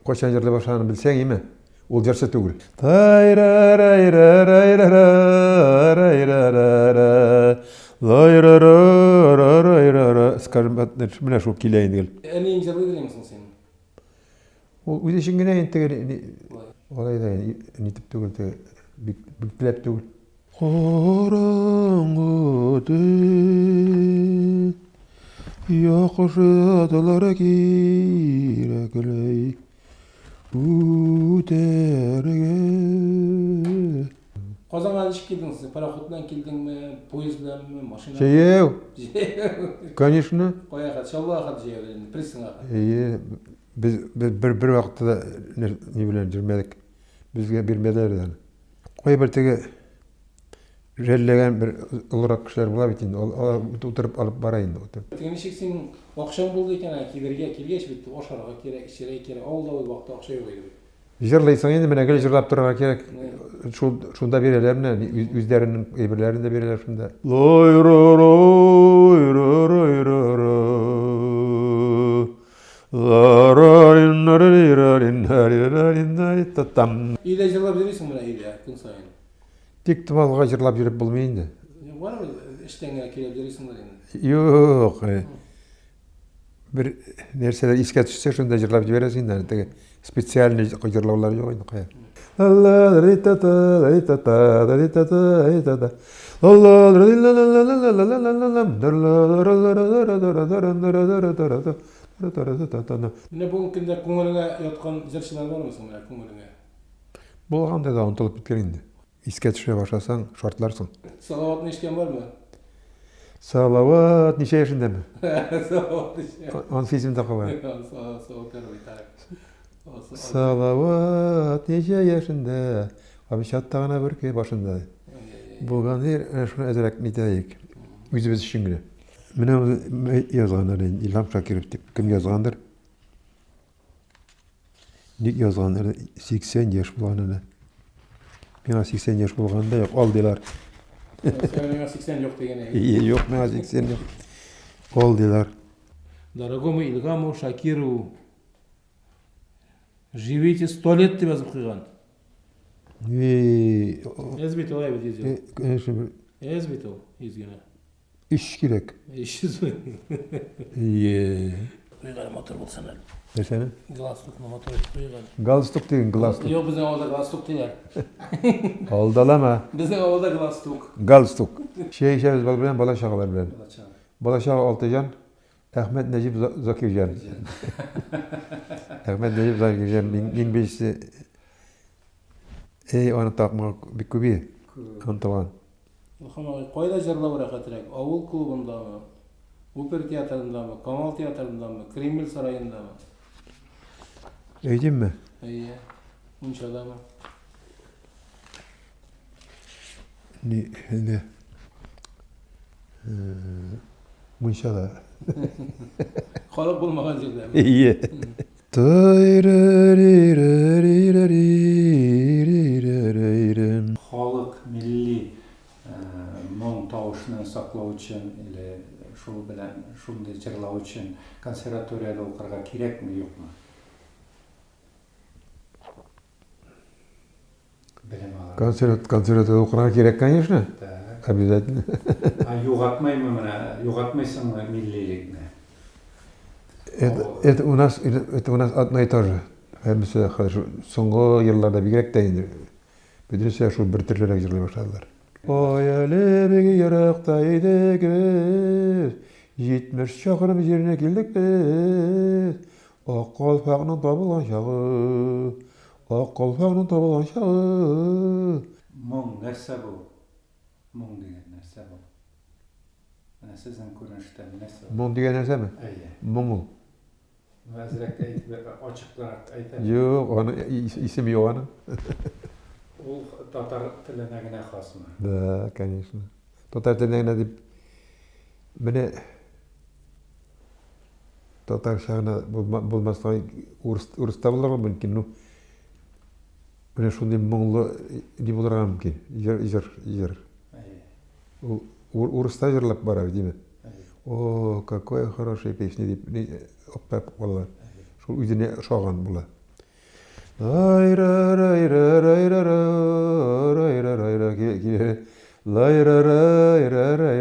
кайчан җырлый башлаганын белсәң, име? Ул җырчы түгел. Скажем, менә шул килә инде гел. Әниең җырлый димсең соң син? Ул үзе өчен генә инде теге алай да нитеп түгел, теге бик бик теләп түгел. Караңгы төн, якшы атлар кирәкләй үтәргә. Казанга ничек килдең син? Пароход белән килдеңме, поезд беләнме, машина? Җәяү. Җәяү. Конечно. Кая хәт? Чаллыга хәт җәяү инде, пристаньга хәт. Әйе, без без бер бер вакытта да ни белән йөрмәдек. Безгә бирмәделәр дә аны. Кайбер теге жәлләгән бер олырак кешеләр була бит инде, алар утырып алып бара инде утырып. Теге ничек синең акчаң булды икән, ә килергә килгәч бит ашарга кирәк, эчәргә кирәк. Авылда ул вакытта акча юк иде бит. Җырлыйсың инде, менә гел җырлап торырга кирәк. Шул шунда бирәләр менә, үзләренең әйберләрен дә бирәләр шунда. Өйдә җырлап йөрисең менә өйдә көн саен. Тик томалга җырлап йөреп булмый инде. Барыбер эштән генә көйләп йөрисеңдер инде. Юк. Бер нәрсәләр искә төшсә, шунда җырлап җибәрәсең инде. Теге специальный җырлаулар юк инде кая. Менә бүгенге көндә күңелеңә яткан җырчылар бармы соң менә күңелеңә? Булганда да онытылып киткән инде. Искә төшерә башласаң, шартларсың. Салаватны ишеткән бармы? Салават ничә яшендәме? Салават ничә? Анысы исемдә кала. Салават Салават ничә яшендә? Камчатта гына бөрке башында. Булган ир, әнә шуны әзрәк нитәек. Үзебез өчен генә. Менә язганнар инде, Илһам Шакиров дип. Кем язгандыр? Ник язганнар? 80 яшь булган әле. Миңа 80 яшь булганда юк, алдылар. Миңа 80 юк дигән. Юк, миңа 80 юк. Алдылар. Дорогому Ильгаму Шакирову живите сто лет дип язып куйган. Әз бит ул, әйбит 100 ел. Конечно. Әз бит ул, 100 генә. Өч кирәк. 300 мең. Ие. Куйган матур булсын әле. Нәрсәне? Галстукны матур итеп куйган. Галстук дигән галстук. Юк, безнең авылда галстук диләр. Алдалама. Безнең авылда галстук. Галстук. Чәй эчәбез бал белән, бала чагалар белән. Бала чага. Бала чага Алтыҗан, Әхмәт Нәҗип Закирҗан. Әхмәт Нәҗип Закирҗан, иң беренчесе. Эй, аны тапмак бик күп иде. Онытылган. Илһам агай, кайда җырлау рәхәтрәк, авыл клубындамы, опера театрындамы, Камал театрындамы, Кремль сараендамы? Әйтимме? Әйе. Мунчадамы? Ни, не. Мунчада. Халык булмаган җирдә. Әйе. Халык милли моң тавышны саклау өчен или шул белән шундый җырлау өчен консерваториядә укырга кирәкме, юкмы? Белем алырга. Консерват, консерваториядә укырга кирәк, конечно. Так. Обязательно. Ә югалтмыймы менә, югалтмыйсыңмы миллилекне? Это, это у нас, это у нас одно и то же. Һәммәсе хәзер соңгы елларда бигрәк тә инде бөтенесе шул бер төрлерәк җырлый башладылар. Ай әле бик еракта идек без, 70 чакрым җирне килдек без. Ак калфакның табылган чагы, Ак калфакның табылган чагы. Моң нәрсә бу? Моң дигән нәрсә бу? Менә сезнең күренештә нәрсә ул? Моң дигән нәрсәме? Әйе. Моң ул. Ну, әзрәк әйтеп, ачыклырак әйт әле. Юк, аны исеме юк аның. Ул татар теленә генә хасмы? Да, конечно. Татар теленә генә дип менә татарча гына булмаска урыс урыста булырга мөмкин. Ну, менә шундый моңлы ни булырга мөмкин. Җыр, җыр, җыр. Ул урыста җырлап бара бит, димме? О, какая хорошая песня дип оптап калалар. Шул үзенә ошаган була. Лайра райра райра райра райра лайра райра.